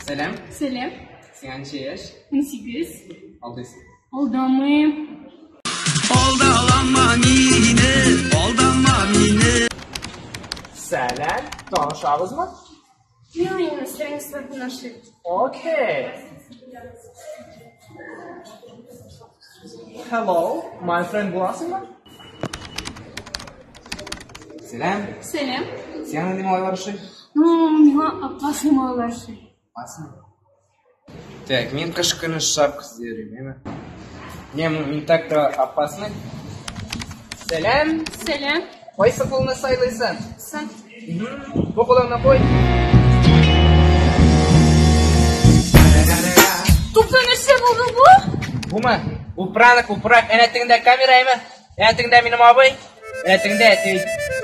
Сәлам. Сәлам. Сиңа ничә яшь? 18. Алдыйсың. Алдамыйм. Алдалама мине, алдама мине. Сәлам. Танышабызмы? Милые настроение наши. Окей. Hello, my friend буласыңмы? Сәлам. Сәлам. Сиңа нинди малайлар ошый? Ну, миңа опасный малайлар ошый. Опасный. Так, мин кыш көне шапка йөрим, әйме? Не, мин так-то опасный. Сәлам. Сәлам. Кайсы кулны сайлыйсың? Сан. Бу кулыңны куй. Тукта, нәрсә булды бу? Бумы? Бу пранк, бу пранк. Әнә тегендә камера, әйме? Әнә тегендә минем абый. Әнә тегендә әти.